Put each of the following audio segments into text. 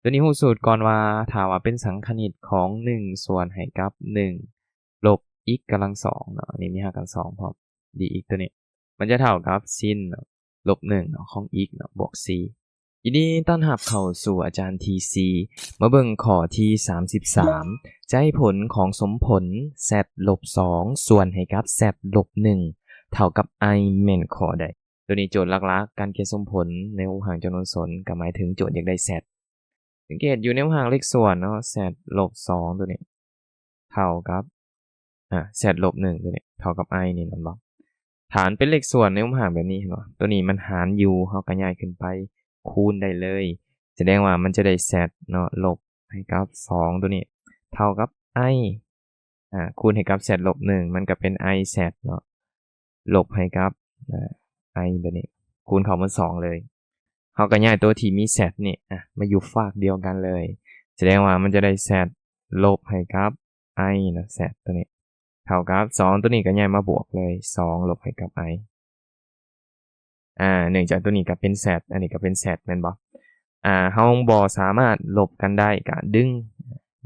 ຕົວນີ້ຮູ້ສູດກ່ອນວ່າ ຖ້າວ່າເປັນສັງຄະນິດຂອງໜຶ່ງສ່ວນໃຫ້ກັບໜຶ່ງລົບ x ກຳລັງສອງເນາະ ອັນນີ້ມີຮາກການສອງພ້ອມ dx ຕົວນີ້ ມັນຈະເທົ່າກັບ sin ລົບໜຶ່ງເນາະ ຂອງ x ເນາະ ບວກສີ່. ຍິນດີຕ້ອນຮັບເຂົ້າສູ່ອາຈານທີຊີ ມາເບິ່ງຂໍ້ທີສາມສິບສາມ ຈະໃຫ້ຜົນຂອງສົມຜົນ z ລົບສອງ ສ່ວນໃຫ້ກັບ z ລົບໜຶ່ງ ເທົ່າກັບ i ແມ່ນຂໍ້ໃດ? ຕົວນີ້ໂຈດຫຼັກໆ ການຂຽນສົມຜົນໃນຮູບຮ່າງຈຳນວນສົນ ກໍໝາຍເຖິງໂຈດຢາກໄດ້ z. ສັງເກດຢູ່ໃນຮູບຮ່າງເລກສ່ວນເນາະ z ລົບສອງ ຕົວນີ້ ເທົ່າກັບ ອາ z ລົບໜຶ່ງ ຕົວນີ້ ເທົ່າກັບ i ນີ້ແມ່ນບໍ່? ຖ້າມັນເປັນເລກສ່ວນໃນຮູບຮ່າງແບບນີ້ ເຫັນບໍ່? ຕົວນີ້ມັນຫານຢູ່ ເຮົາກໍຍ້າຍຂຶ້ນໄປຄູນໄດ້ເລີຍ ສະແດງວ່າມັນຈະໄດ້ z ເນາະ ລົບໃຫ້ກັບສອງ ຕົວນີ້ ເທົ່າກັບ i ອາ ຄູນໃຫ້ກັບ z ລົບໜຶ່ງ ມັນກໍເປັນ i z ເນາະ ລົບໃຫ້ກັບ ອາ i ແບບນີ້ ຄູນເຂົ້າໝົດສອງເລີຍ. ເຮົາກໍຍ້າຍຕົວທີ່ມີ z ນີ້ ອາ ມາຢູ່ຟາກດຽວກັນເລີຍ ສະແດງວ່າມັນຈະໄດ້ z ລົບໃຫ້ກັບ i ເນາະ z ຕົວນີ້ ເທົ່າກັບສອງ ຕົວນີ້ກໍຍ້າຍມາບວກເລີຍ ສອງລົບໃຫ້ກັບ i ອາ ເນື່ອງຈາກຕົວນີ້ກໍເປັນ z ອັນນີ້ກໍເປັນ z ແມ່ນບໍ່? ອາ ເຮົາບໍ່ສາມາດລົບກັນໄດ້ ກໍດຶງ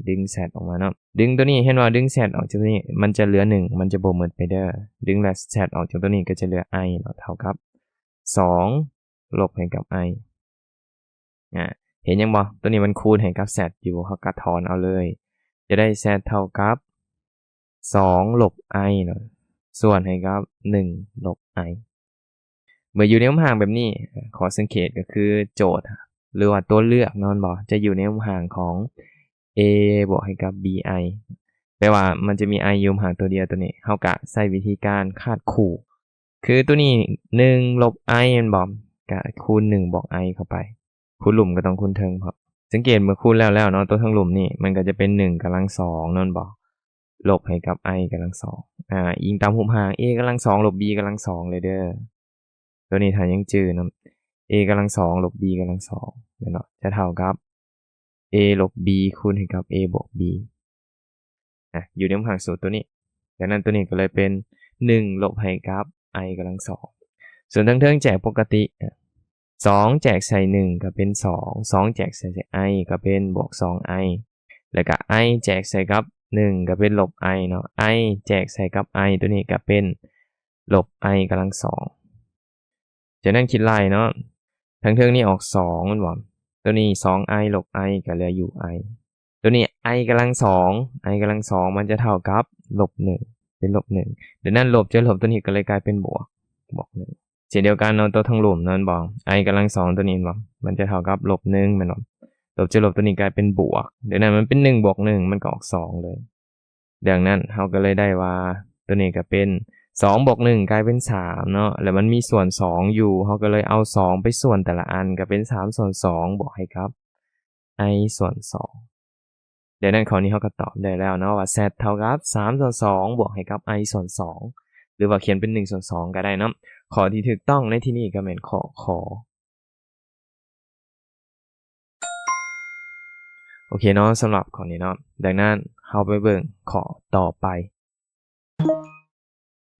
ດຶງ z ອອກມາເນາະ ດຶງຕົວນີ້ ເຫັນວ່າດຶງ z ອອກຈາກຕົວນີ້ ມັນຈະເຫຼືອໜຶ່ງ ມັນຈະບໍ່ໝົດໄປເດີ ດຶງແລ້ວ z ອອກຈາກຕົວນີ້ກໍຈະເຫຼືອ i ເນາະ ເທົ່າກັບສອງລົບໃຫ້ກັບ i ອາ ເຫັນຍັງບໍ່? ຕົວນີ້ມັນຄູນໃຫ້ກັບ z ຢູ່ ເຮົາກໍຖອນເອົາເລີຍ ຈະໄດ້ z ເທົ່າກັບສອງລົບ i ເນາະ ສ່ວນໃຫ້ກັບໜຶ່ງລົບ i. ເມື່ອຢູ່ໃນຮູບຮ່າງແບບນີ້ ຂໍ້ສັງເກດກໍຄືໂຈດ ຫຼືວ່າຕົວເລືອກເນາະ ແມ່ນບໍ່? ຈະຢູ່ໃນຮູບຮ່າງຂອງ a ບວກໃຫ້ກັບ bi ແປວ່າມັນຈະມີ i ຢູ່ຮ່າງຕົວດຽວຕົວນີ້ ເຮົາກະໃຊ້ວິທີການຄາດຄູ່ ຄືຕົວນີ້ໜຶ່ງລົບ i ແມ່ນບໍ່? ກະຄູນໜຶ່ງບວກ i ເຂົ້າໄປ ຄູນລຸ່ມກໍຕ້ອງຄູນເທິງພ້ອມ. ສັງເກດເມື່ອຄູນແລ້ວໆເນາະ ຕົວເທິງລຸ່ມນີ້ມັນກໍຈະເປັນໜຶ່ງກຳລັງສອງ ແມ່ນບໍ່? ລົບໃຫ້ກັບ i ກຳລັງສອງ ອາ ອີງຕາມຮູບຮ່າງ a ກຳລັງສອງລົບ b ກຳລັງສອງເລີຍເດີ. ຕົວນີ້ຖ້າຍັງຈື່ນຳ a ກຳລັງສອງລົບ b ກຳລັງສອງ ແມ່ນບໍ່? ຈະເທົ່າກັບ a ລົບ b ຄູນໃຫ້ກັບ a ບວກ b ອາ ຢູ່ໃນຮູບຮ່າງສູດຕົວນີ້. ດັ່ງນັ້ນຕົວນີ້ກໍເລີຍເປັນໜຶ່ງລົບໃຫ້ກັບ i ກຳລັງສອງ ສ່ວນທາງເທິງແຈກປົກກະຕິ ອາ ສອງແຈກໃສ່ໜຶ່ງກໍເປັນສອງ ສອງແຈກໃສ່ i ກໍເປັນບວກສອງ i ແລ້ວກໍ i ແຈກໃສ່ກັບໜຶ່ງກໍເປັນລົບ i ເນາະ i ແຈກໃສ່ກັບ i ຕົວນີ້ກໍເປັນລົບ i ກຳລັງສອງ. ຈາກນັ້ນຄິດໄລ່ເນາະ ທາງເທິງນີ້ອອກສອງແມ່ນບໍ່? ຕົວນີ້ສອງ i ລົບ i ກໍເຫຼືອຢູ່ i ຕົວນີ້ i ກຳລັງສອງ i ກຳລັງສອງມັນຈະເທົ່າກັບລົບໜຶ່ງ ເປັນລົບໜຶ່ງ ດັ່ງນັ້ນລົບຈາກລົບຕົວນີ້ກໍເລີຍກາຍເປັນບວກ ບວກໜຶ່ງ ເຊັ່ນດຽວກັນເນາະ ຕົວທາງລຸ່ມນັ້ນບໍ່ i ກຳລັງສອງຕົວນີ້ແມ່ນບໍ່? ມັນຈະເທົ່າກັບລົບໜຶ່ງແມ່ນບໍ່? ລົບຈາກລົບຕົວນີ້ກາຍເປັນບວກ ດັ່ງນັ້ນມັນເປັນໜຶ່ງບວກໜຶ່ງ ມັນກໍອອກສອງເລີຍ. ດັ່ງນັ້ນເຮົາກໍເລີຍໄດ້ວ່າ ຕົວນີ້ກໍເປັນສອງບວກໜຶ່ງກາຍເປັນສາມເນາະ ແລ້ວມັນມີສ່ວນສອງຢູ່ ເຮົາກໍເລີຍເອົາສອງໄປສ່ວນແຕ່ລະອັນ ກໍເປັນສາມສ່ວນສອງບວກໃຫ້ກັບ i ສ່ວນສອງ. ດັ່ງນັ້ນຂໍ້ນີ້ເຮົາກໍຕອບໄດ້ແລ້ວເນາະວ່າ z ເທົ່າກັບສາມສ່ວນສອງບວກໃຫ້ກັບ i ສ່ວນສອງ ຫຼືວ່າຂຽນເປັນໜຶ່ງສ່ວນສອງກໍໄດ້ເນາະ. ຂໍ້ທີ່ຖືກຕ້ອງໃນທີ່ນີ້ກໍແມ່ນຂໍ້ ຂ. ໂອເຄເນາະ ສຳລັບຂໍ້ນີ້ເນາະ. ດັ່ງນັ້ນເຮົາໄປເບິ່ງຂໍ້ຕໍ່ໄປ.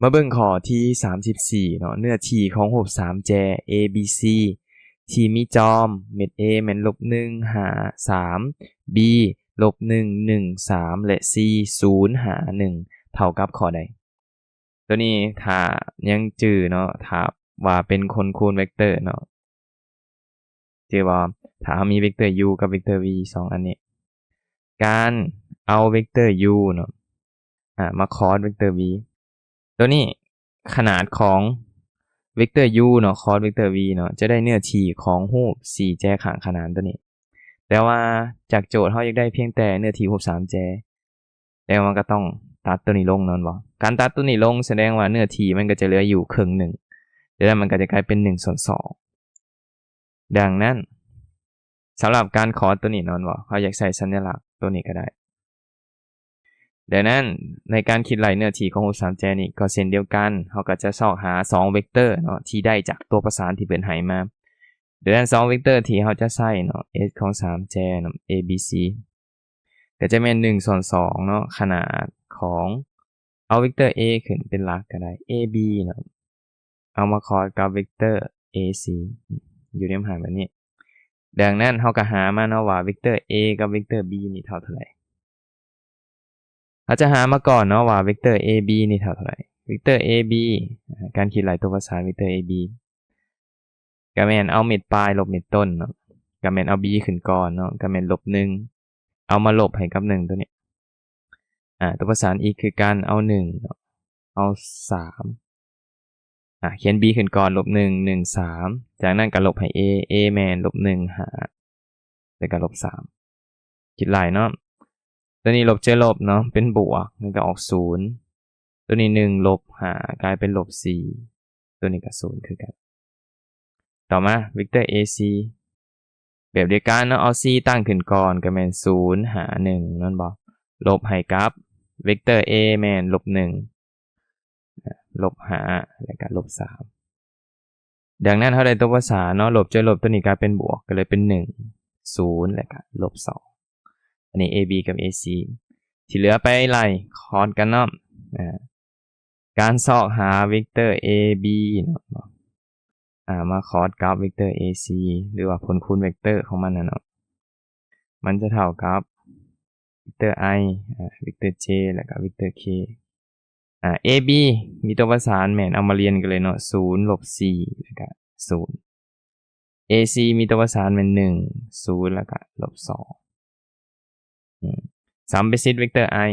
ມາເບິ່ງຂໍ້ທີສາມສິບສີ່ເນາະ ເນື້ອທີ່ຂອງຮູບສາມແຈ A B C ທີ່ມີຈອມ ເມັດ A ແມ່ນລົບໜຶ່ງ ຫ້າ ສາມ B ລົບໜຶ່ງ ໜຶ່ງ ສາມ ແລະ C ສູນ ຫ້າ ໜຶ່ງ ເທົ່າກັບຂໍ້ໃດ? ຕົວນີ້ຖ້າຍັງຈື່ເນາະ ຖ້າວ່າເປັນຄົນຄູນເວັກເຕີເນາະ ຈື່ບໍ່? ຖ້າເຮົາມີເວັກເຕີ u ກັບເວັກເຕີ v ສອງອັນນີ້ ການເອົາເວັກເຕີ u ເນາະ ອາ ມາຄອສເວັກເຕີ v ຕົວນີ້ຂະໜາດຂອງເວັກເຕີ u ເນາະ ຄອສເວັກເຕີ v ເນາະ ຈະໄດ້ເນື້ອທີ່ຂອງຮູບສີ່ແຈຂ້າງຂະໜານຕົວນີ້. ແຕ່ວ່າຈາກໂຈດເຮົາຢາກໄດ້ພຽງແຕ່ເນື້ອທີ່ຮູບສາມແຈ ແຕ່ວ່າມັນກໍຕ້ອງຕັດຕົວນີ້ລົງແມ່ນບໍ່? ການຕັດຕົວນີ້ລົງສະແດງວ່າເນື້ອທີ່ມັນກໍຈະເຫຼືອຢູ່ເຄິ່ງໜຶ່ງ ດັ່ງນັ້ນມັນກໍຈະກາຍເປັນໜຶ່ງສ່ວນສອງ. ດັ່ງນັ້ນ ສຳລັບການຄອສຕົວນີ້ເນາະ ແມ່ນບໍ່? ເຮົາຢາກໃສ່ສັນຍະລັກຕົວນີ້ກໍໄດ້. ດັ່ງນັ້ນ ໃນການຄິດໄລ່ເນື້ອທີ່ຂອງຮູບສາມແຈນີ້ກໍເຊັ່ນດຽວກັນ ເຮົາກໍຈະຊອກຫາສອງເວັກເຕີເນາະ ທີ່ໄດ້ຈາກຕົວປະສານທີ່ເພິ່ນໃຫ້ມາ. ດັ່ງນັ້ນສອງເວັກເຕີທີ່ເຮົາຈະໃຊ້ເນາະ S ຂອງສາມແຈເນາະ A B C ກໍຈະແມ່ນໜຶ່ງສ່ວນສອງເນາະ ຂະໜາດຂອງ ເອົາເວັກເຕີ A ຂຶ້ນເປັນຫຼັກກໍໄດ້ A B ເນາະ ເອົາມາຄອສກັບເວັກເຕີ A C ຢູ່ໃນບັນຫາແບບນີ້ ດັ່ງນັ້ນເຮົາກໍຫາມາເນາະວ່າເວັກເຕີ A ກັບເວັກເຕີ B ນີ້ເທົ່າເທົ່າໃດ. ເຮົາຈະຫາມາກ່ອນເນາະວ່າເວັກເຕີ AB ນີ້ເທົ່າເທົ່າໃດ. ເວັກເຕີ AB ອາ ການຄິດໄລ່ຕົວປະສານເວັກເຕີ AB ກໍແມ່ນເອົາເມັດປາຍລົບເມັດຕົ້ນເນາະ ກໍແມ່ນເອົາ B ຂຶ້ນກ່ອນເນາະ ກໍແມ່ນລົບໜຶ່ງ ເອົາມາລົບໃຫ້ກັບໜຶ່ງຕົວນີ້ ອາ ຕົວປະສານອີກຄືກັນ ເອົາໜຶ່ງເນາະ ເອົາສາມ ອາ ຂຽນ B ຂຶ້ນກ່ອນ ລົບໜຶ່ງ ໜຶ່ງ ສາມ ຈາກນັ້ນກໍລົບໃຫ້ A A ແມ່ນລົບໜຶ່ງ ຫ້າ ແລ້ວກໍລົບສາມ ຄິດໄລ່ເນາະ ຕົວນີ້ລົບເຈີລົບເນາະ ເປັນບວກ ມັນກໍອອກສູນ ຕົວນີ້ໜຶ່ງ ລົບຫ້າ ກາຍເປັນລົບສີ່ ຕົວນີ້ກໍສູນຄືກັນ. ຕໍ່ມາເວັກເຕີ AC ແບບດຽວກັນເນາະ ເອົາສີ່ຕັ້ງຂຶ້ນກ່ອນ ກໍແມ່ນສູນ ຫ້າ ໜຶ່ງ ແມ່ນບໍ່? ລົບໃຫ້ກັບເວັກເຕີ A ແມ່ນລົບໜຶ່ງ ລົບຫ້າ ແລ້ວກໍລົບສາມ. ດັ່ງນັ້ນເຮົາໄດ້ຕົວປະສານເນາະ ລົບເຈີລົບ ຕົວນີ້ກາຍເປັນບວກ ກໍເລີຍເປັນໜຶ່ງ ສູນ ແລ້ວກໍລົບສອງ. ອັນນີ້ AB ກັບ AC ທີ່ເຫຼືອໄປໄລ່ຄອດກັນເນາະ ອາ ການຊອກຫາເວັກເຕີ AB ເນາະ ອາ ມາຄອດກັບເວັກເຕີ AC ຫຼືວ່າຜົນຄູນເວັກເຕີຂອງມັນນະເນາະ ມັນຈະເທົ່າກັບເວັກເຕີ I ອາ ເວັກເຕີ J ແລ້ວກໍເວັກເຕີ K. ອາ AB ມີຕົວປະສານແມ່ນເອົາມາລຽນກັນເລີຍເນາະ ສູນ ລົບສີ່ ແລ້ວກໍສູນ. AC ມີຕົວປະສານແມ່ນໜຶ່ງ ສູນ ແລ້ວກໍລົບສອງ. ອືມ ສຳປະສິດເວັກເຕີ I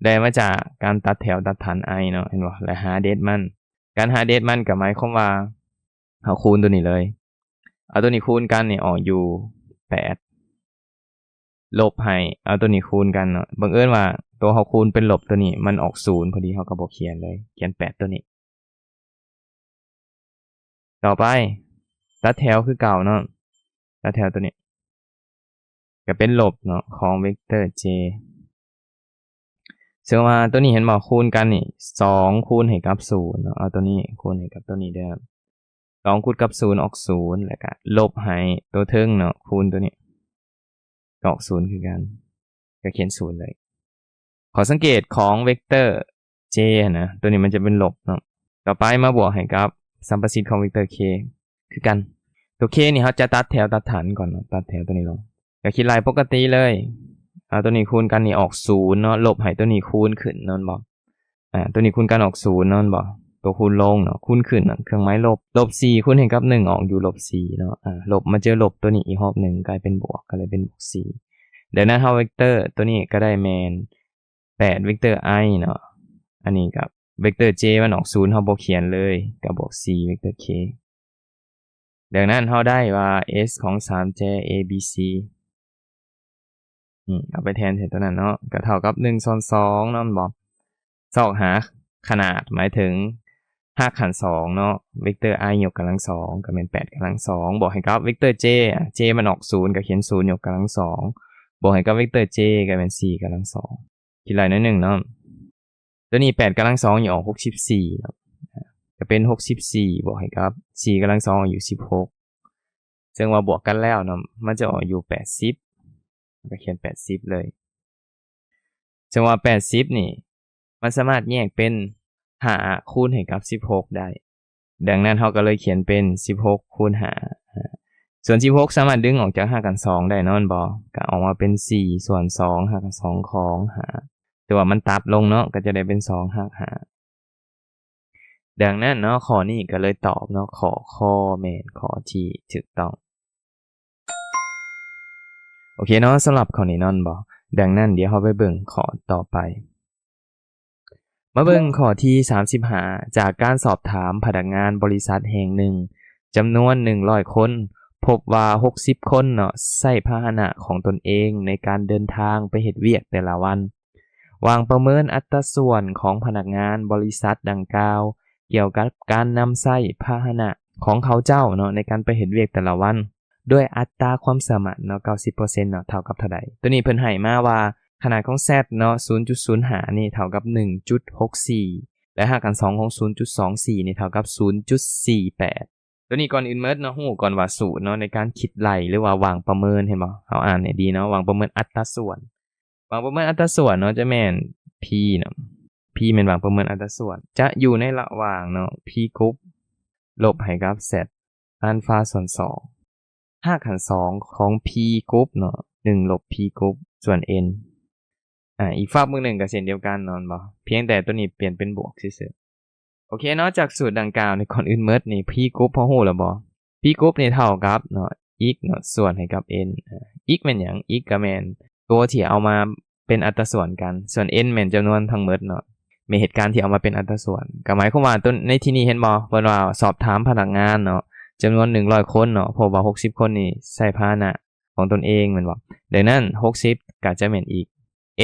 ໄດ້ມາຈາກການຕັດແຖວຕັດຖັນ I ເນາະ ເຫັນບໍ່? ແລະ ຫາເດັດມັນ ການຫາເດັດມັນກໍໝາຍຄວາມວ່າ ເຮົາຄູນຕົວນີ້ເລີຍ ເອົາຕົວນີ້ຄູນກັນນີ້ອອກຢູ່ແປດ ລົບໃຫ້ ເອົາຕົວນີ້ຄູນກັນເນາະ ບັງເອີນວ່າຕົວເຮົາຄູນເປັນລົບ ຕົວນີ້ມັນອອກສູນພໍດີ ເຮົາກໍບໍ່ຂຽນເລີຍ ຂຽນແປດຕົວນີ້. ຕໍ່ໄປ ຕັດແຖວຄືເກົ່າເນາະ ຕັດແຖວຕົວນີ້ ກໍເປັນລົບເນາະ ຂອງເວັກເຕີ J ເຊິ່ງວ່າຕົວນີ້ເຫັນບໍ່ ຄູນກັນນີ້ ສອງຄູນໃຫ້ກັບສູນເນາະ ເອົາຕົວນີ້ຄູນໃຫ້ກັບຕົວນີ້ເດີ ສອງຄູນກັບສູນອອກສູນ ແລ້ວກະລົບໃຫ້ຕົວເທິງເນາະ ຄູນຕົວນີ້ ກໍອອກສູນຄືກັນ ກໍຂຽນສູນເລີຍ. ຂໍ້ສັງເກດຂອງເວັກເຕີ J ຫັ້ນນະ ຕົວນີ້ມັນຈະເປັນລົບເນາະ. ຕໍ່ໄປມາບວກໃຫ້ກັບສຳປະສິດຂອງເວັກເຕີ K ຄືກັນ. ຕົວ K ນີ້ເຮົາຈະຕັດແຖວຕັດຖັນກ່ອນເນາະ ຕັດແຖວຕົວນີ້ລົງ ກໍຄິດໄລ່ປົກກະຕິເລີຍ ເອົາຕົວນີ້ຄູນກັນນີ້ອອກສູນເນາະ ລົບໃຫ້ຕົວນີ້ຄູນຂຶ້ນເນາະ ແມ່ນບໍ່? ອາ ຕົວນີ້ຄູນກັນອອກສູນເນາະ ແມ່ນບໍ່? ຕົວຄູນລົງເນາະ ຄູນຂຶ້ນເນາະ ເຄື່ອງໝາຍລົບ ລົບສີ່ຄູນໃຫ້ກັບໜຶ່ງອອກຢູ່ລົບສີ່ເນາະ ອາ ລົບມາເຈີລົບຕົວນີ້ອີກຮອບໜຶ່ງ ກາຍເປັນບວກ ກໍເລີຍເປັນບວກສີ່. ດັ່ງນັ້ນເຮົາເວັກເຕີຕົວນີ້ກໍໄດ້ແມ່ນແປດເວັກເຕີ I ເນາະ ອັນນີ້ກໍເວັກເຕີ J ມັນອອກສູນ ເຮົາບໍ່ຂຽນເລີຍ ກໍບວກສີ່ເວັກເຕີ K. ດັ່ງນັ້ນເຮົາໄດ້ວ່າ S ຂອງສາມແຈ A B C ອືມ ເອົາໄປແທນໃສ່ຕົວນັ້ນເນາະ ກໍເທົ່າກັບໜຶ່ງສ່ວນສອງເນາະ ແມ່ນບໍ່? ຊອກຫາຂະໜາດ ໝາຍເຖິງຮາກຂັ້ນສອງເນາະ ເວັກເຕີ I ຍົກກຳລັງສອງ ກໍແມ່ນແປດກຳລັງສອງ ບວກໃຫ້ກັບເວັກເຕີ J ອາ J ມັນອອກສູນ ກໍຂຽນສູນຍົກກຳລັງສອງ ບວກໃຫ້ກັບເວັກເຕີ J ກໍແມ່ນສີ່ກຳລັງສອງ. ຄິດໄລ່ໜ້ອຍໜຶ່ງເນາະ ຕົວນີ້ແປດກຳລັງສອງນີ້ອອກຫົກສິບສີ່ເນາະ ກໍເປັນຫົກສິບສີ່ບວກໃຫ້ກັບສີ່ກຳລັງສອງອອກຢູ່ສິບຫົກ ເຊິ່ງວ່າບວກກັນແລ້ວເນາະ ມັນຈະອອກຢູ່ແປດສິບ ກໍຂຽນແປດສິບເລີຍ. ເຊິ່ງວ່າແປດສິບນີ້ ມັນສາມາດແຍກເປັນຫ້າຄູນໃຫ້ກັບສິບຫົກໄດ້. ດັ່ງນັ້ນເຮົາກໍເລີຍຂຽນເປັນສິບຫົກຄູນຫ້າ ອາ ສ່ວນສິບຫົກສາມາດດຶງອອກຈາກຮາກຂັ້ນສອງໄດ້ເນາະ ແມ່ນບໍ່? ກໍອອກມາເປັນສີ່ສ່ວນສອງຮາກຂັ້ນສອງຂອງຫ້າ ແຕ່ວ່າມັນຕັດລົງເນາະ ກໍຈະໄດ້ເປັນສອງຮາກຫ້າ. ດັ່ງນັ້ນເນາະ ຂໍ້ນີ້ກໍເລີຍຕອບເນາະ ຂໍ້ ຄ ແມ່ນຂໍ້ທີ່ຖືກຕ້ອງ. ໂອເຄເນາະ ສຳລັບຂໍ້ນີ້ເນາະ ແມ່ນບໍ່? ດັ່ງນັ້ນ ດຽວເຮົາໄປເບິ່ງຂໍ້ຕໍ່ໄປ. ມາເບິ່ງຂໍ້ທີສາມສິບຫ້າ ຈາກການສອບຖາມພະນັກງານບໍລິສັດແຫ່ງໜຶ່ງ ຈຳນວນໜຶ່ງຮ້ອຍຄົນ ພົບວ່າຫົກສິບຄົນເນາະ ໃຊ້ພາຫະນະຂອງຕົນເອງໃນການເດີນທາງໄປເຮັດວຽກແຕ່ລະວັນ. ວາງປະເມີນອັດຕາສ່ວນຂອງພະນັກງານບໍລິສັດດັ່ງກ່າວ ກ່ຽວກັບການນຳໃຊ້ພາຫະນະຂອງເຂົາເຈົ້າເນາະ ໃນການໄປເຮັດວຽກແຕ່ລະວັນ ດ້ວຍອັດຕາຄວາມສາມາດເນາະ ເກົ້າສິບເປີເຊັນເນາະ ເທົ່າກັບເທົ່າໃດ? ຕົວນີ້ເພິ່ນໃຫ້ມາວ່າ ຂະໜາດຂອງ Z ເນາະ ສູນຈຸດສູນຫ້ານີ້ເທົ່າກັບໜຶ່ງຈຸດຫົກສີ່ ແລະ ຮາກຂັ້ນສອງຂອງສູນຈຸດສອງສີ່ນີ້ເທົ່າກັບສູນຈຸດສີ່ແປດ. ຕົວນີ້ກ່ອນອື່ນໝົດເນາະ ຮູ້ກ່ອນວ່າສູດເນາະ ໃນການຄິດໄລ່ ຫຼືວ່າວາງປະເມີນ ເຫັນບໍ່? ເຮົາອ່ານໃຫ້ດີເນາະ ວາງປະເມີນອັດຕາສ່ວນ. ວາງປະເມີນອັດຕາສ່ວນເນາະ ຈະແມ່ນ P ເນາະ P ແມ່ນວາງປະເມີນອັດຕາສ່ວນ ຈະຢູ່ໃນລະຫວ່າງເນາະ P ກຸບ ລົບໃຫ້ກັບ Z ອານຟາສ່ວນສອງ. ຮາກຂັ້ນສອງຂອງ P ກຸບເນາະ ໜຶ່ງລົບ P ກຸບ ສ່ວນ N ອາ ອີກຟາກເບິ່ງໜຶ່ງກໍເຊັ່ນດຽວກັນເນາະ ແມ່ນບໍ່? ພຽງແຕ່ຕົວນີ້ປ່ຽນເປັນບວກຊື່ໆ. ໂອເຄເນາະ ຈາກສູດດັ່ງກ່າວນີ້ ກ່ອນອື່ນໝົດນີ້ P ກຸບເຮົາຮູ້ແລ້ວບໍ່? P ກຸບນີ້ເທົ່າກັບເນາະ x ເນາະ ສ່ວນໃຫ້ກັບ N ອາ x ແມ່ນຫຍັງ? x ກໍແມ່ນຕົວທີ່ເອົາມາເປັນອັດຕະສ່ວນກັນ ສ່ວນ N ແມ່ນຈຳນວນທັງໝົດເນາະ ແມ່ນເຫດການທີ່ເອົາມາເປັນອັດຕະສ່ວນ. ກໍໝາຍຄວາມວ່າ ຕົວ ໃນທີ່ນີ້ເຫັນບໍ່? ເພິ່ນວ່າສອບຖາມພະນັກງານເນາະ ຈຳນວນໜຶ່ງຮ້ອຍຄົນເນາະ ພົບວ່າຫົກສິບຄົນນີ້ໃຊ້ພາຫະນະຂອງຕົນເອງແມ່ນບໍ່? ດັ່ງນັ້ນ ຫົກສິບກໍຈະແມ່ນ x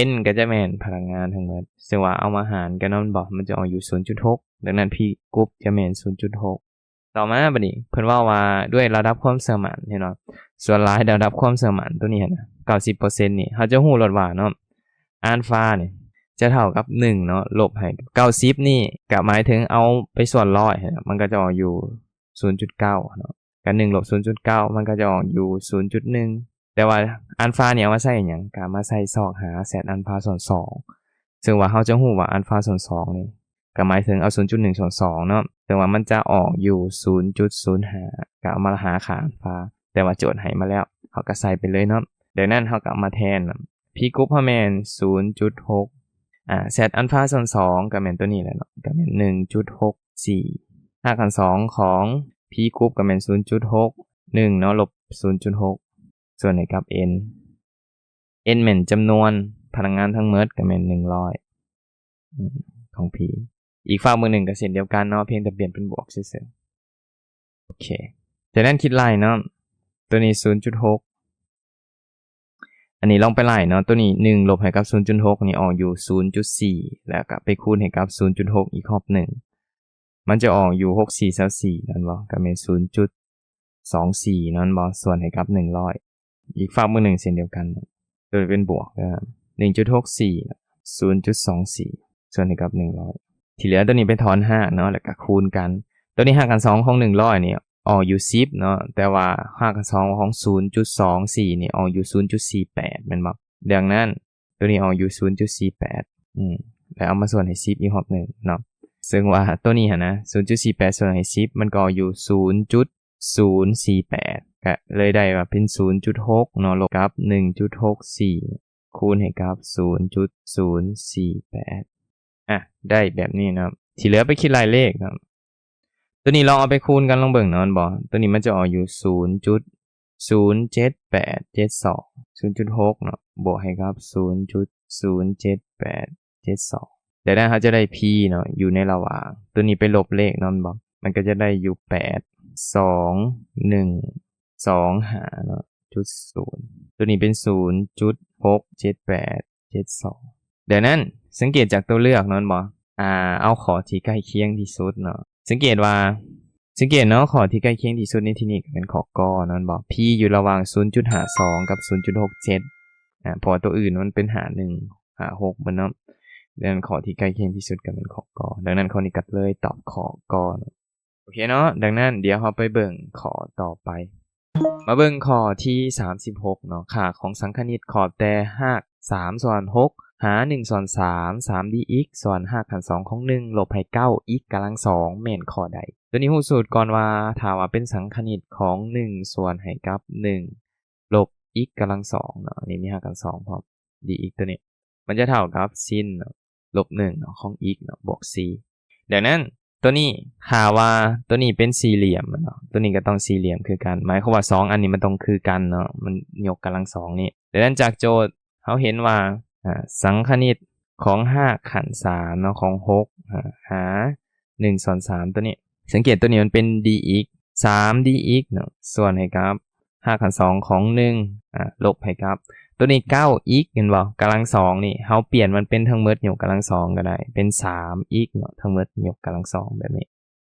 N ກໍຈະແມ່ນພະນັກງານທັງໝົດ ເຊິ່ງວ່າເອົາມາຫານກັນເນາະ ແມ່ນບໍ່? ມັນຈະອອກຢູ່ ສູນຈຸດຫົກ ດັ່ງນັ້ນ P ກຸບຈະແມ່ນ ສູນຈຸດຫົກ. ຕໍ່ມາບັດນີ້ ເພິ່ນເວົ້າວ່າດ້ວຍລະດັບຄວາມເຊື່ອໝັ້ນ ເຫັນບໍ່? ສ່ວນຫຼາຍລະດັບຄວາມເຊື່ອໝັ້ນຕົວນີ້ຫັ້ນນະ ເກົ້າສິບເປີເຊັນນີ້ ເຮົາຈະຮູ້ໂລດວ່າເນາະ ອານຟານີ້ຈະເທົ່າກັບໜຶ່ງເນາະ ລົບໃຫ້ເກົ້າສິບນີ້ ກໍໝາຍເຖິງເອົາໄປສ່ວນຮ້ອຍຫັ້ນນະ ມັນກໍຈະອອກຢູ່ ສູນຈຸດເກົ້າເນາະ ກັບໜຶ່ງລົບ ສູນຈຸດເກົ້າ ມັນກໍຈະອອກຢູ່ ສູນຈຸດໜຶ່ງ. ແຕ່ວ່າອານຟານີ້ເອົາມາໃຊ້ຫຍັງ? ກໍເອົາມາໃຊ້ຊອກຫາ Z ອານຟາສ່ວນສອງ ເຊິ່ງວ່າເຮົາຈະຮູ້ວ່າອານຟາສ່ວນສອງນີ້ ກໍໝາຍເຖິງເອົາ ສູນຈຸດໜຶ່ງ ສ່ວນສອງເນາະ ເຊິ່ງວ່າມັນຈະອອກຢູ່ ສູນຈຸດສູນຫ້າ ກໍເອົາມາຫາຄ່າອານຟາ ແຕ່ວ່າໂຈດໃຫ້ມາແລ້ວ ເຮົາກໍໃສ່ໄປເລີຍເນາະ. ດັ່ງນັ້ນເຮົາກໍເອົາມາແທນ P ກຸບເຮົາແມ່ນ ສູນຈຸດຫົກ ອາ Z ອານຟາສ່ວນສອງກໍແມ່ນຕົວນີ້ແຫຼະເນາະ ກໍແມ່ນ ໜຶ່ງຈຸດຫົກສີ່ ຮາກຂັ້ນສອງຂອງ P ກຸບກໍແມ່ນ ສູນຈຸດຫົກ ໜຶ່ງເນາະ ລົບ ສູນຈຸດຫົກ ສ່ວນໃຫ້ກັບ N N ແມ່ນຈຳນວນພະນັກງານທັງໝົດ ກໍແມ່ນ ໜຶ່ງຮ້ອຍ ອາ ຂອງ P. ອີກຟາກເບິ່ງໜຶ່ງກໍເຊັ່ນດຽວກັນເນາະ ພຽງແຕ່ປ່ຽນເປັນບວກຊື່ໆ. ໂອເຄ ຈາກນັ້ນຄິດໄລ່ເນາະ ຕົວນີ້ ສູນຈຸດຫົກ ອັນນີ້ລອງໄປໄລ່ເນາະ ຕົວນີ້ ໜຶ່ງລົບໃຫ້ກັບ ສູນຈຸດຫົກ ນີ້ອອກຢູ່ ສູນຈຸດສີ່ ແລ້ວກໍໄປຄູນໃຫ້ກັບ ສູນຈຸດຫົກ ອີກຮອບໜຶ່ງ ມັນຈະອອກຢູ່ ຫົກສີ່ຊາວສີ່ ແມ່ນບໍ່? ກໍແມ່ນ ສູນຈຸດສອງສີ່ ແມ່ນບໍ່? ສ່ວນໃຫ້ກັບ ໜຶ່ງຮ້ອຍ ອີກຟາກເບິ່ງໜຶ່ງເຊັ່ນດຽວກັນ ຕົວນີ້ເປັນບວກເດີ ໜຶ່ງຈຸດຫົກສີ່ ສູນຈຸດສອງສີ່ ສ່ວນໃຫ້ກັບ ໜຶ່ງຮ້ອຍ. ທີ່ເຫຼືອຕົວນີ້ໄປຖອນຮາກເນາະ ແລ້ວກໍຄູນກັນ ຕົວນີ້ຮາກຂັ້ນສອງຂອງ ໜຶ່ງຮ້ອຍ ນີ້ອອກຢູ່ ສິບເນາະ ແຕ່ວ່າຮາກຂັ້ນສອງຂອງ ສູນຈຸດສອງສີ່ ນີ້ອອກຢູ່ ສູນຈຸດສີ່ແປດ ແມ່ນບໍ່? ດັ່ງນັ້ນ ຕົວນີ້ອອກຢູ່ ສູນຈຸດສີ່ແປດ ອືມ ແລ້ວເອົາມາສ່ວນໃຫ້ ສິບ ອີກຮອບໜຶ່ງເນາະ ເຊິ່ງວ່າຕົວນີ້ຫັ້ນນະ ສູນຈຸດສີ່ແປດ ສ່ວນໃຫ້ ສິບ ມັນກໍອອກຢູ່ ສູນຈຸດສູນສີ່ແປດ ກໍເລີຍໄດ້ວ່າເປັນ ສູນຈຸດຫົກເນາະ ລົບກັບ ໜຶ່ງຈຸດຫົກສີ່ ຄູນໃຫ້ກັບ ສູນຈຸດສູນສີ່ແປດ ອາ ໄດ້ແບບນີ້ເນາະ. ທີ່ເຫຼືອໄປຄິດໄລ່ເລກເນາະ ຕົວນີ້ລອງເອົາໄປຄູນກັນລອງເບິ່ງເນາະ ແມ່ນບໍ່? ຕົວນີ້ມັນຈະອອກຢູ່ ສູນຈຸດສູນເຈັດແປດເຈັດສອງ ສູນຈຸດຫົກເນາະ ບວກໃຫ້ກັບ ສູນຈຸດສູນເຈັດແປດເຈັດສອງ ແລ້ວເຮົາຈະໄດ້ P ເນາະ ຢູ່ໃນລະຫວ່າງ ຕົວນີ້ໄປລົບເລກເນາະ ແມ່ນບໍ່? ມັນກໍຈະໄດ້ຢູ່ ແປດສອງໜຶ່ງສອງຫ້າເນາະ ຈຸດສູນ ຕົວນີ້ເປັນ ສູນຈຸດຫົກເຈັດແປດເຈັດສອງ. ດັ່ງນັ້ນ ສັງເກດຈາກຕົວເລືອກເນາະ ແມ່ນບໍ່? ອາ ເອົາຂໍ້ທີ່ໃກ້ຄຽງທີ່ສຸດເນາະ ສັງເກດວ່າ ສັງເກດເນາະ ຂໍ້ທີ່ໃກ້ຄຽງທີ່ສຸດໃນທີ່ນີ້ກໍແມ່ນຂໍ້ ກ ເນາະ ແມ່ນບໍ່? P ຢູ່ລະຫວ່າງ ສູນຈຸດຫ້າສອງ ກັບ ສູນຈຸດຫົກເຈັດ ອາ ເພາະວ່າຕົວອື່ນມັນເປັນ ຫ້າໜຶ່ງ ຫ້າຫົກ ເບິດເນາະ ດັ່ງນັ້ນຂໍ້ທີ່ໃກ້ຄຽງທີ່ສຸດກໍແມ່ນຂໍ້ ກ. ດັ່ງນັ້ນຂໍ້ນີ້ກໍເລີຍຕອບຂໍ້ ກ ເນາະ. ໂອເຄເນາະ ດັ່ງນັ້ນດຽວເຮົາໄປເບິ່ງຂໍ້ຕໍ່ໄປ ມາເບິ່ງຂໍ້ທີສາມສິບຫົກເນາະ ຄ່າຂອງສັງຄະນິດຂອບແຕ່ຮາກສາມສ່ວນຫົກ ຫາໜຶ່ງສ່ວນສາມ ສາມ dx ສ່ວນຮາກຂັ້ນສອງຂອງໜຶ່ງລົບໃຫ້ເກົ້າ x ກຳລັງສອງ ແມ່ນຂໍ້ໃດ? ຕົວນີ້ຮູ້ສູດກ່ອນວ່າ ຖ້າວ່າເປັນສັງຄະນິດຂອງໜຶ່ງສ່ວນໃຫ້ກັບໜຶ່ງ ລົບ x ກຳລັງສອງເນາະ ອັນນີ້ມີຮາກຂັ້ນສອງພ້ອມ dx ຕົວນີ້ ມັນຈະເທົ່າກັບ sin ເນາະ ລົບໜຶ່ງເນາະ ຂອງ x ເນາະ ບວກສີ່. ດັ່ງນັ້ນ ຕົວນີ້ ຖ້າວ່າຕົວນີ້ເປັນສີ່ຫຼ່ຽມເນາະ ຕົວນີ້ກໍຕ້ອງສີ່ຫຼ່ຽມຄືກັນ ໝາຍຄວາມວ່າສອງອັນນີ້ມັນຕ້ອງຄືກັນເນາະ ມັນຍົກກຳລັງສອງນີ້. ດັ່ງນັ້ນຈາກໂຈດເຮົາເຫັນວ່າ ອາ ສັງຄະນິດຂອງຮາກຂັ້ນສາມເນາະ ຂອງຫົກ ຫາ ຫາໜຶ່ງສ່ວນສາມ ຕົວນີ້ ສັງເກດຕົວນີ້ມັນເປັນ dx ສາມ dx ເນາະ ສ່ວນໃຫ້ກັບ ຮາກຂັ້ນສອງຂອງໜຶ່ງ ອາ ລົບໃຫ້ກັບ ຕົວນີ້ ເກົ້າ x ແມ່ນບໍ່? ກຳລັງສອງນີ້ ເຮົາປ່ຽນມັນເປັນທັງໝົດຍົກກຳລັງສອງກໍໄດ້ ເປັນ ສາມ x ເນາະ ທັງໝົດຍົກກຳລັງສອງແບບນີ້.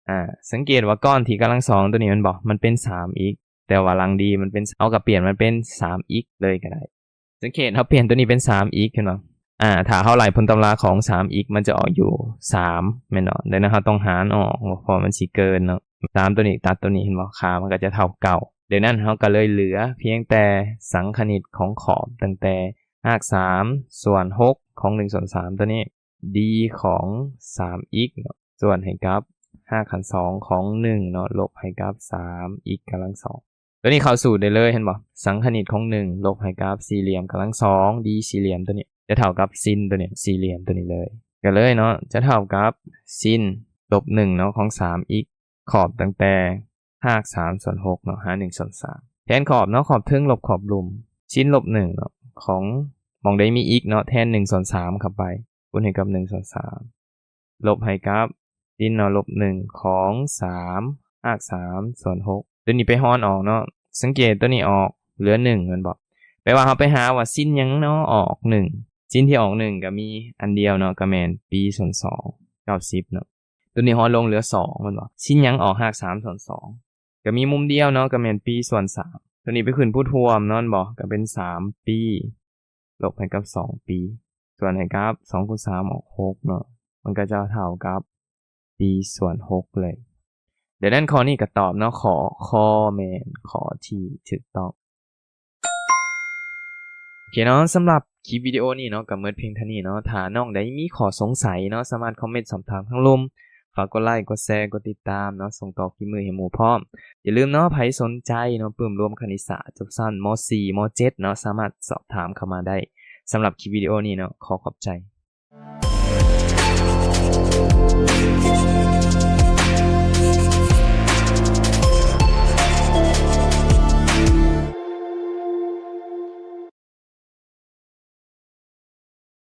ອາ ສັງເກດວ່າກ້ອນທີ່ກຳລັງສອງຕົວນີ້ແມ່ນບໍ່? ມັນເປັນ ສາມ x ແຕ່ວ່າຫຼັງດີມັນເປັນ ເຮົາກໍປ່ຽນມັນເປັນ ສາມ x ເລີຍກໍໄດ້. ສັງເກດເຮົາປ່ຽນຕົວນີ້ເປັນ ສາມ x ເຫັນບໍ່? ອາ ຖ້າເຮົາໄລ່ຜົນຕຳລາຂອງ ສາມ x ມັນຈະອອກຢູ່ ສາມ ແມ່ນບໍ່? ດັ່ງນັ້ນເຮົາຕ້ອງຫານອອກ ເພາະມັນຊິເກີນເນາະ ສາມ ຕົວນີ້ຕັດຕົວນີ້ ເຫັນບໍ່? ຄ່າມັນກໍຈະເທົ່າເກົ້າ. ດັ່ງນັ້ນເຮົາກໍເລີຍເຫຼືອພຽງແຕ່ສັງຄະນິດຂອງຂອບ ຕັ້ງແຕ່ຮາກສາມສ່ວນຫົກຂອງໜຶ່ງສ່ວນສາມຕົວນີ້ d ຂອງ ສາມ x ເນາະ ສ່ວນໃຫ້ກັບຮາກຂັ້ນສອງຂອງໜຶ່ງເນາະ ລົບໃຫ້ກັບ ສາມ x ກຳລັງສອງ. ຕົວນີ້ເຂົ້າສູດໄດ້ເລີຍ ເຫັນບໍ່? ສັງຄະນິດຂອງໜຶ່ງ ລົບໃຫ້ກັບສີ່ຫຼ່ຽມກຳລັງສອງ d ສີ່ຫຼ່ຽມຕົວນີ້ ຈະເທົ່າກັບຊິນຕົວນີ້ ສີ່ຫຼ່ຽມຕົວນີ້ເລີຍ. ກໍເລີຍເນາະ ຈະເທົ່າກັບຊິນລົບໜຶ່ງເນາະ ຂອງສາມ x ຂອບຕັ້ງແຕ່ຮາກສາມສ່ວນຫົກເນາະ ຫາໜຶ່ງສ່ວນສາມ ແທນຂອບເນາະ ຂອບເທິງລົບຂອບລຸ່ມ ຊິນລົບໜຶ່ງເນາະ ຂອງໝ່ອງໃດມີ x ເນາະ ແທນໜຶ່ງສ່ວນສາມເຂົ້າໄປ ຄູນໃຫ້ກັບໜຶ່ງສ່ວນສາມ ລົບໃຫ້ກັບຊິນເນາະ ລົບໜຶ່ງຂອງສາມ ຮາກສາມສ່ວນຫົກ ຕົວນີ້ໄປຫອນອອກເນາະ ສັງເກດຕົວນີ້ອອກເຫຼືອໜຶ່ງແມ່ນບໍ່? ແປວ່າເຮົາໄປຫາວ່າຊິນຫຍັງເນາະອອກໜຶ່ງ ຊິນທີ່ອອກໜຶ່ງກໍມີອັນດຽວເນາະ ກໍແມ່ນປີສ່ວນສອງ ເກົ້າສິບເນາະ ຕົວນີ້ຫອນລົງເຫຼືອສອງແມ່ນບໍ່? ຊິນຫຍັງອອກຮາກສາມສ່ວນສອງ ກໍມີມຸມດຽວເນາະ ກໍແມ່ນປີສ່ວນສາມ ຕົວນີ້ໄປຂຶ້ນຜູ້ຮ່ວມເນາະ ແມ່ນບໍ່? ກໍເປັນສາມປີ ລົບໃຫ້ກັບສອງປີ ສ່ວນໃຫ້ກັບສອງຄູນສາມອອກຫົກເນາະ ມັນກໍຈະເທົ່າກັບປີສ່ວນຫົກເລີຍ. ດັ່ງນັ້ນຂໍ້ນີ້ກໍຕອບເນາະ ຂໍ້ ຂໍ້ແມ່ນຂໍ້ທີ່ຖືກຕ້ອງ. ໂອເຄເນາະ ສຳລັບຄລິບວິດີໂອນີ້ເນາະ ກໍໝົດພຽງເທົ່ານີ້ເນາະ ຖ້ານ້ອງໃດມີຂໍ້ສົງໄສເນາະ ສາມາດຄອມເມັນສອບຖາມທາງລຸ່ມ ຝາກກົດໄລ ກົດແຊ ກົດຕິດຕາມເນາະ ສົ່ງຕໍ່ຄລິບມືໃຫ້ໝູ່ພ້ອມ. ຢ່າລືມເນາະ ໃຜສົນໃຈເນາະ ປຶ້ມລວມຄະນິດສາດ ຈົບຊັ້ນ ມ.ສີ່ ມ.ເຈັດ ເນາະ ສາມາດສອບຖາມເຂົ້າມາໄດ້. ສຳລັບຄລິບວິດີໂອນີ້ເນາະ ຂໍຂອບໃຈ.